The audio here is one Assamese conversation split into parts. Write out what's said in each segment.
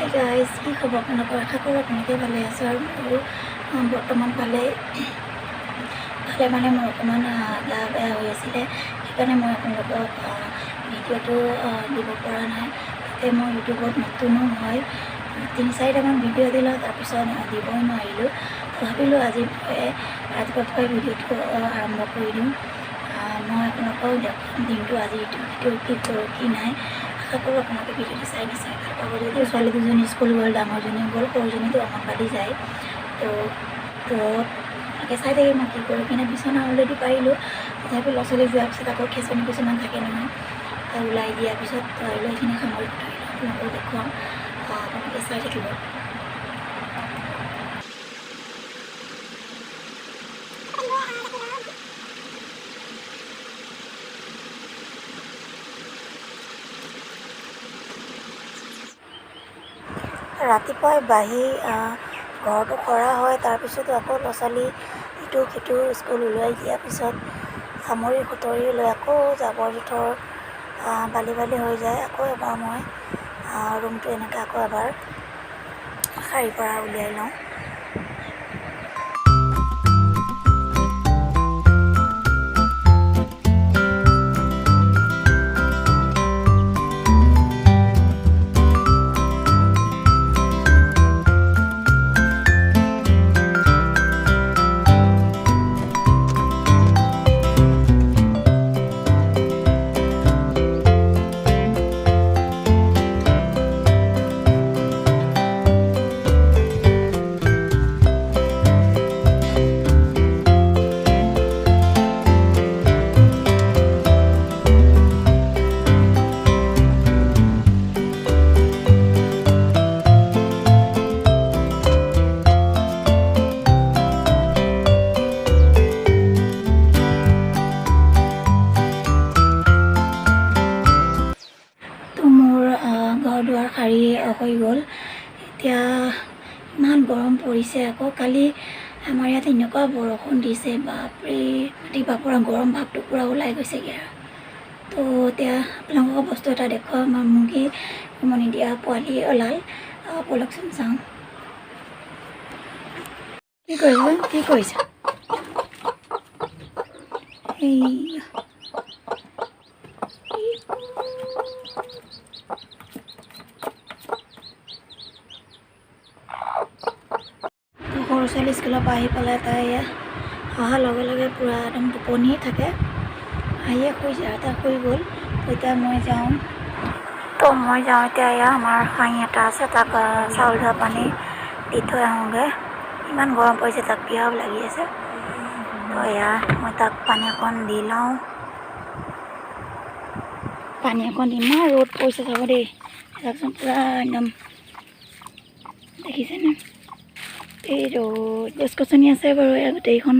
হাই গাইজ, কি খবৰ আপোনালোকৰ? আশা কৰোঁ আপোনালোকে ভালে আছে আৰু মোৰো বৰ্তমান ভালেই। ভালে মানে মোৰ অকণমান গা বেয়া হৈ আছিলে, সেইকাৰণে মই আপোনালোকক ভিডিঅ'টো দিব পৰা নাই। তাতে মই ইউটিউবত নতুনো হয়। তিনি চাৰিটামান ভিডিঅ' দিলোঁ, তাৰপিছত দিবই নোৱাৰিলোঁ। ভাবিলোঁ আজি ৰাতিপুৱা পুৱাই ভিডিঅ'টো আৰম্ভ কৰি দিওঁ। মই আপোনালোকক দেখুৱাম দিনটো আজি ইটো সিটো কি কৰোঁ কি নাই। আশা কৰোঁ আপোনালোকে ভিডিঅ'টো চাই নিশ্চয় ভাল পাব। যদিও ছোৱালী দুজনী স্কুল গ'ল, ডাঙৰজনী গ'ল, সৰুজনীতো অংগনবাড়ী যায়। তো তো আপোনালোকে চাই থাকিব মই কি কৰোঁ। কিনে বিচনা অলৰেডি পাৰিলোঁ, তথাপি ল'ৰা ছোৱালী যোৱাৰ পিছত আকৌ খেচনি কিছুমান থাকে নহয়, ওলাই দিয়াৰ পিছত ধৰি লওঁ এইখিনি সামৰি ধৰি লওঁ, আপোনালোকক দেখুৱাম, আপোনালোকে চাই থাকিব। ৰাতিপুৱাই বাঢ়ি ঘৰটো সৰা হয়, তাৰপিছতো আকৌ ল'ৰা ছোৱালী ইটো সিটো স্কুল ওলাই দিয়াৰ পিছত সামৰি সুতৰি লৈ আকৌ জাবৰ জোঁথৰ বালি বালি হৈ যায়। আকৌ এবাৰ মই ৰুমটো এনেকৈ আকৌ এবাৰ সাৰি পৰা উলিয়াই লওঁ। তো মোৰ ঘৰ দুৱাৰ সাৰি হৈ গ'ল। এতিয়া ইমান গৰম পৰিছে, আকৌ কালি আমাৰ ইয়াত এনেকুৱা বৰষুণ দিছে, বাপৰে, ৰাতিপুৱা পূৰা গৰম ভাৱটো পূৰা ওলাই গৈছেগৈ আৰু। তো এতিয়া আপোনালোকক বস্তু এটা দেখুৱাম। আমাৰ মুৰ্গী উমনি দিয়া পোৱালি ওলাল, ব'লকচোন চাওঁ। কি কৰিছা? কি কৰিছা? এই সৰু ছোৱালী স্কুলৰ পৰা আহি পেলাই তাই অহাৰ লগে লগে পূৰা একদম টোপনিয়ে থাকে, আহিয়ে শুই যায়। তাই শুই গ'ল। এতিয়া মই যাওঁ, তো মই যাওঁ এতিয়া। এয়া আমাৰ হাঁহি এটা আছে, তাক চাউল ধোৱা পানী দি থৈ আহোঁগৈ। ইমান গৰম পৰিছে, তাক পিয়াহও লাগি আছে। তো এয়া মই তাক পানী অকণ দি লওঁ। পানী অকণ ইমান ৰ'দ পৰিছে, চাব দেই, চাওকচোন, পূৰা একদম দেখিছেনে? এই ৰ'দ, গছ গছনি আছে বাৰু, এয়া গোটেইখন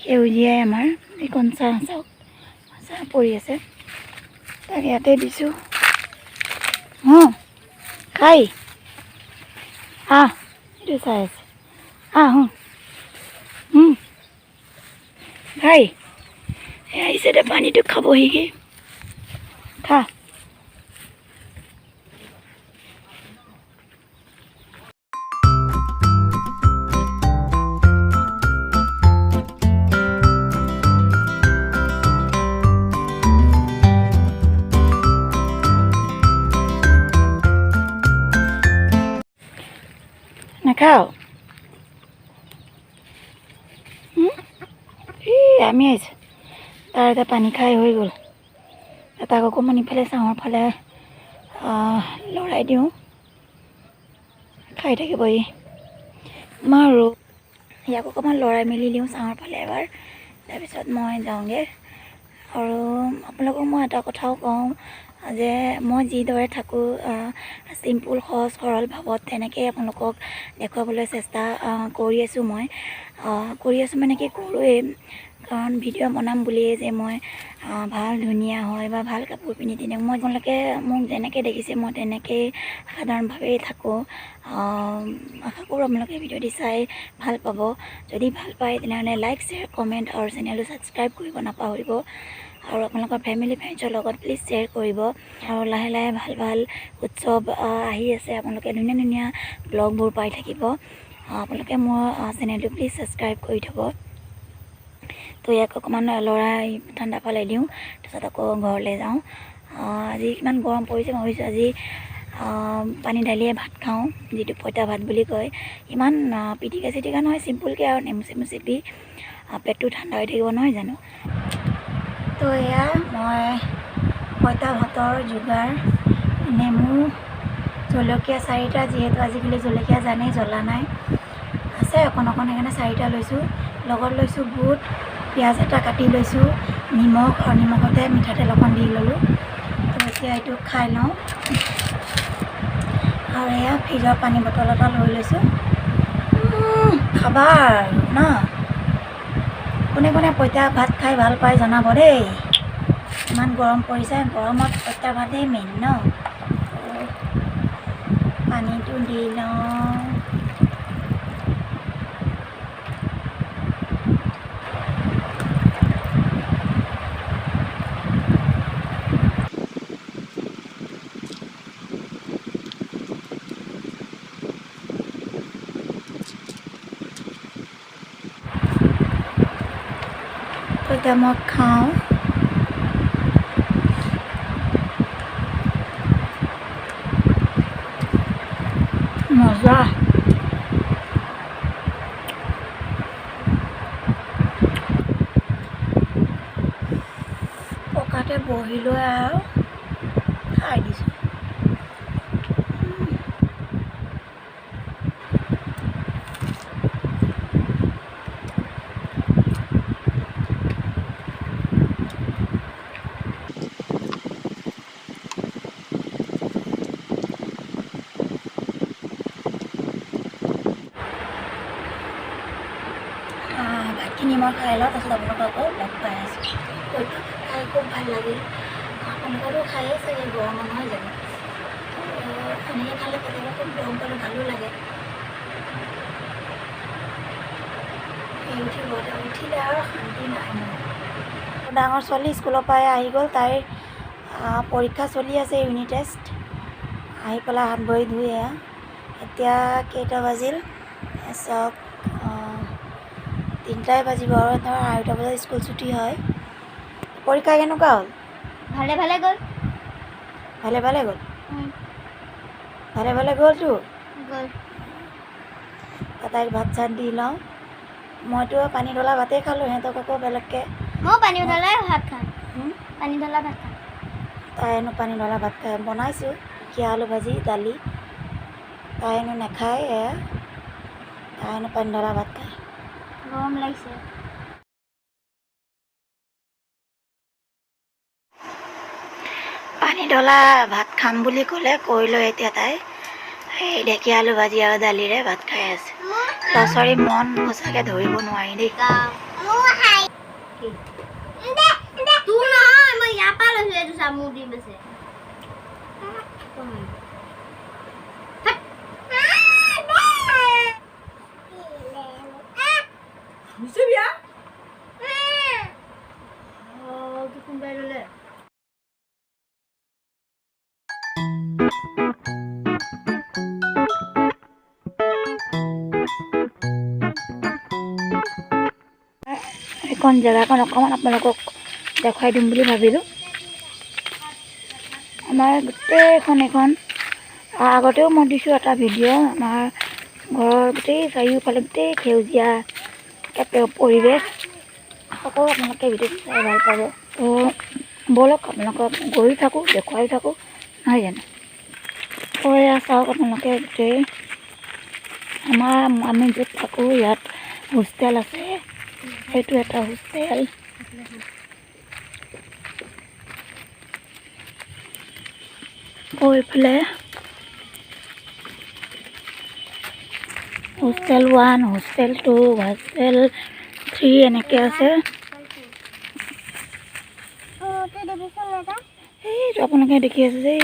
সেউজীয়াই আমাৰ এইখন। চাহ চাওক, চাহ পৰি আছে। তাক ইয়াতে দিছোঁ। অঁ, খাই আহ, এইটো চাই আছে। আহ, খাই আহিছে। এতিয়া পানীটো খাবহিগৈ। খা। নাখাও? এই আমি আহিছোঁ। তাৰ এতিয়া পানী খাই হৈ গ'ল। তাক অকণমান ইফালে চাঙৰ ফালে লৰাই দিওঁ, খাই থাকিব ই। ইমান ৰ'দ, ইয়াক অকণমান লৰাই মেলি দিওঁ চাঙৰ ফালে এবাৰ, তাৰপিছত মই যাওঁগৈ। আৰু আপোনালোকক মই এটা কথাও কওঁ যে মই যিদৰে থাকোঁ, চিম্পুল সহজ সৰল ভাৱত, তেনেকৈয়ে আপোনালোকক দেখুৱাবলৈ চেষ্টা কৰি আছোঁ। মই কৰি আছোঁ মানে কি, কৰোঁৱেই। কাৰণ ভিডিঅ' বনাম বুলিয়ে যে মই ভাল ধুনীয়া হয় বা ভাল কাপোৰ পিন্ধি তেনেকৈ মই, আপোনালোকে মোক যেনেকৈ দেখিছে মই তেনেকৈয়ে সাধাৰণভাৱেই থাকোঁ। আশা কৰোঁ আপোনালোকে ভিডিঅ'টি চাই ভাল পাব। যদি ভাল পায় তেনেহ'লে লাইক, শ্বেয়াৰ, কমেণ্ট আৰু চেনেলটো ছাবস্ক্ৰাইব কৰিব নাপাহৰিব। আৰু আপোনালোকৰ ফেমিলি ফ্ৰেণ্ডছৰ লগত প্লিজ শ্বেয়াৰ কৰিব। আৰু লাহে লাহে ভাল ভাল উৎসৱ আহি আছে, আপোনালোকে ধুনীয়া ধুনীয়া ব্লগবোৰ পাই থাকিব। আপোনালোকে মোৰ চেনেলটো প্লিজ ছাবস্ক্ৰাইব কৰি থ'ব। তো ইয়াক অকণমান লৰাই ঠাণ্ডা পালে দিওঁ, তাৰপিছত আকৌ ঘৰলৈ যাওঁ। আজি ইমান গৰম পৰিছে, মই ভাবিছোঁ আজি পানী ঢালিয়ে ভাত খাওঁ, যিটো পঁইতা ভাত বুলি কয়। ইমান পিটিকা চিটিকা নহয়, চিম্পুলকৈ আৰু নেমু চেমু চেপি পেটটো ঠাণ্ডা হৈ থাকিব, নহয় জানো? তো এয়া মই পঁইতা ভাতৰ যোগাৰ, নেমু জলকীয়া 4টা, যিহেতু আজিকালি জলকীয়া জানেই জ্বলা নাই, আছে অকণ অকণ, সেইকাৰণে 4টা লৈছোঁ। লগত লৈছোঁ বুট, পিঁয়াজ এটা কাটি লৈছোঁ, নিমখ আৰু নিমখতে মিঠাতেল অকণ দি ল'লোঁ। তো এতিয়া এইটো খাই লওঁ। আৰু এয়া ফ্ৰিজৰ পানী বটল এটা লৈ লৈছোঁ। খাবা আৰু ন? কোনে কোনে পঁইতা ভাত খাই ভাল পায় জনাব দেই। ইমান গৰম পৰিছে, গৰমত পঁইতা ভাতেই মেইন ন? পানীটো দি লওঁ। এতিয়া মই খাওঁ। মজা। পকাতে বহি লৈ আৰু খাই দিছোঁ। ভাতখিনি মই খাই লওঁ, তাৰপিছত আপোনালোকক আকৌ লগ পাই আছোঁ। পঁইতা ভাত খাই খুব ভাল লাগিল। আপোনালোকেতো খায়ে চাগে, গৰমত নহয় জানো? এনেকৈ খালে কেতিয়াবা খুব গৰম পালে ভালো লাগে। এই উঠিব, উঠিলে আৰু শান্তি নাই মোৰ। ডাঙৰ ছোৱালী স্কুলৰ পৰাই আহি গ'ল, তাইৰ পৰীক্ষা চলি আছে, ইউনিট টেষ্ট। আহি পেলাই হাত ভৰি ধুই এয়া এতিয়া কেইটা বাজিল চাওক, 3টাই বাজিব আৰু ধৰ 2:30 বজাত স্কুল ছুটি হয়। পৰীক্ষা কেনেকুৱা হ'ল? ভালে ভালে গ'ল। ভালে ভালে গ'ল? ভালে ভালে গ'লতো? গ'ল। তাইক ভাত চাত দি লওঁ। মইতো পানী ঢলা ভাতেই খালোঁ, সিহঁতক আকৌ বেলেগকৈ। ময়ো পানী ঢলাই ভাত খাম। পানী ঢলা ভাত খাম। তাই হেনো পানী ঢলা ভাত খাই। বনাইছোঁ ঢেকীয়া আলু ভাজি, দালি। তাই হেনো নাখায়, এয়া তাই হেনো পানী ঢলা ভাত খায়। গৰম লাগিছে। পানী ঢলা ভাত খাম বুলি ক'লে, কৈ লৈ এতিয়া তাই এই ঢেকীয়া আলু ভাজি আৰু দালিৰে ভাত খাই আছে। ল'ৰা ছোৱালীৰ মন সঁচাকৈ ধৰিব নোৱাৰি দেই। তোৰ নহয়, মই ইয়াৰ পৰা লৈছোঁ, এইটো চা, মোৰ ডিম আছে। কোনোবাই ল'লে। এইখন জেগাখন অকণমান আপোনালোকক দেখুৱাই দিম বুলি ভাবিলোঁ। আমাৰ গোটেইখন এইখন আগতেও মই দিছোঁ এটা ভিডিঅ', আমাৰ ঘৰৰ গোটেই চাৰিওফালে গোটেই সেউজীয়া পৰিৱেশ। আকৌ আপোনালোকে ভিডিঅ'টো চাই ভাল পাব। তো ব'লক আপোনালোকক গৈও থাকোঁ, দেখুৱাইও থাকোঁ, নহয় জানো? তো এয়া চাওক আপোনালোকে গোটেই আমি য'ত থাকোঁ ইয়াত হোষ্টেল আছে, সেইটো এটা হোষ্টেল। আকৌ এইফালে হোষ্টেল 1, হোষ্টেল 2, হোষ্টেল 3 এনেকৈ আছে। এইটো আপোনালোকে দেখি আছে যে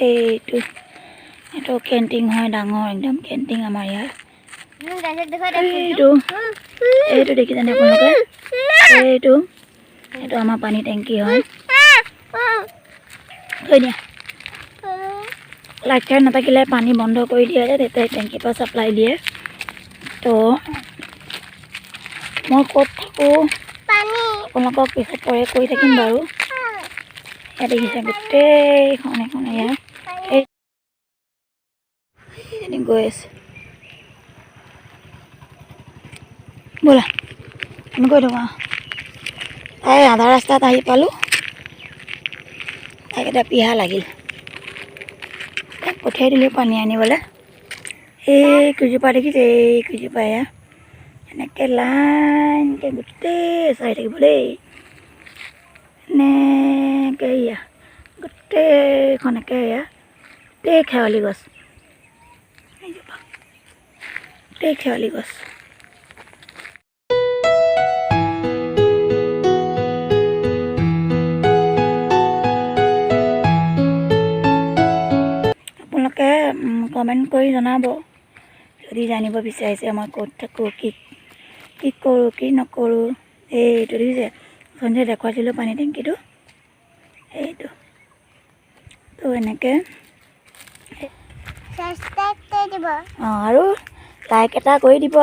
এইটো, এইটো কেণ্টিন হয়, ডাঙৰ একদম কেণ্টিন আমাৰ ইয়াৰ। এইটো এইটো দেখিছেনে আপোনালোকে? এইটো এইটো আমাৰ পানী টেংকি হয়। থৈ দিয়া। লাইট কাৰেণ্ট নাথাকিলে পানী বন্ধ কৰি দিয়া যায়, তেতিয়া টেংকিৰ পৰা ছাপ্লাই দিয়ে। তো মই ক'ত থাকোঁ আপোনালোকক পিছত পৰে কৈ থাকিম বাৰু। ইয়াত দেখিছে গোটেইখন এখন, এয়া এইজনী গৈ আছে। ব'লা, আমি গৈ থাকোঁ। তাই আধা ৰাস্তাত আহি পালোঁ, তাইক এটা পিয়াহ লাগিল, তাইক পঠিয়াই দিলোঁ পানী আনিবলৈ। এই কেইজোপা দেখিছে? এই কেইজোপা এয়া এনেকৈ লাইনকৈ গোটেই চাই থাকিব দেই, এনেকৈ এয়া গোটেইখন একে এয়া গোটেই খেৱালি গছ, এইজোপা গোটেই খেৱালি গছ। আপোনালোকে কমেণ্ট কৰি জনাব যদি জানিব বিচাৰিছে মই ক'ত থাকোঁ, কি কি কৰোঁ, কি নকৰোঁ। এইটো দেখিছে, সন্ধিয়া দেখুৱাইছিলোঁ পানী টেংকিটো, এইটো। তো এনেকৈ অঁ, আৰু লাইক এটা কৰি দিব।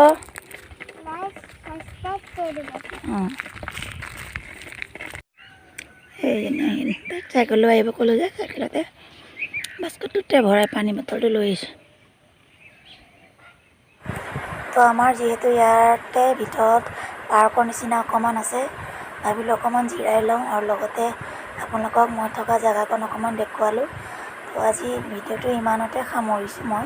অঁ, সেইজনী আহিল, তাইক চাইকেল লৈ আহিব ক'লোঁ যে, চাইকেলতে বাস্কেটটোতে ভৰাই পানী বটলটো লৈ আহিছোঁ। তো আমাৰ যিহেতু ইয়াতে ভিতৰত পাৰ্কৰ নিচিনা অকণমান আছে, ভাবিলোঁ অকণমান জিৰাই লওঁ আৰু লগতে আপোনালোকক মই থকা জেগাকণ অকণমান দেখুৱালোঁ। তো আজি ভিডিঅ'টো ইমানতে সামৰিছোঁ মই।